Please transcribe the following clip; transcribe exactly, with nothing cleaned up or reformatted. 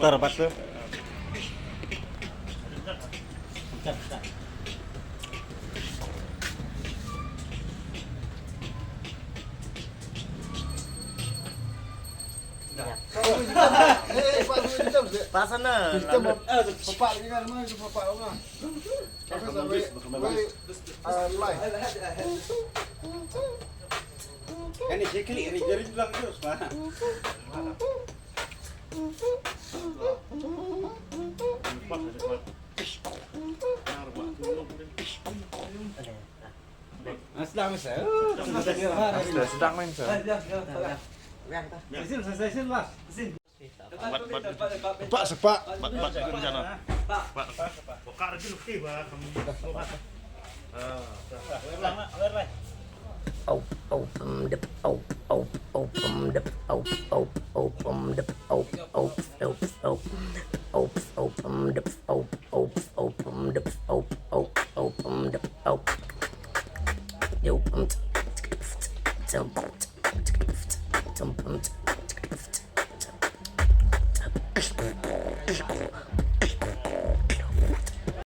Tar bat tu. Pasana. Kita mau. Bapak ni kan mana tu, bapak orang. Apa sampai, sampai, ah, live. Kan ni saya klik ni, jari bilang terus, Pak. Ah, sedang, Mister. Sedang, sedang, Mister. Station, station, last. Station. Bat, bat, bat. Pak, sepak. Bat, bat, bat, rencana. Bat. Buka rezeki, Pak. Kami. Ah, dah. Ulang, ulang, ulang. Op, op, em, dep, op, op, op, em, dep, op, op, op, em, dep, op, op, op, op, op, em, dep, op, op, op, em, dep, op, op, op, em, dep, op. Yo, em, tem, tem, tem, tem, tem.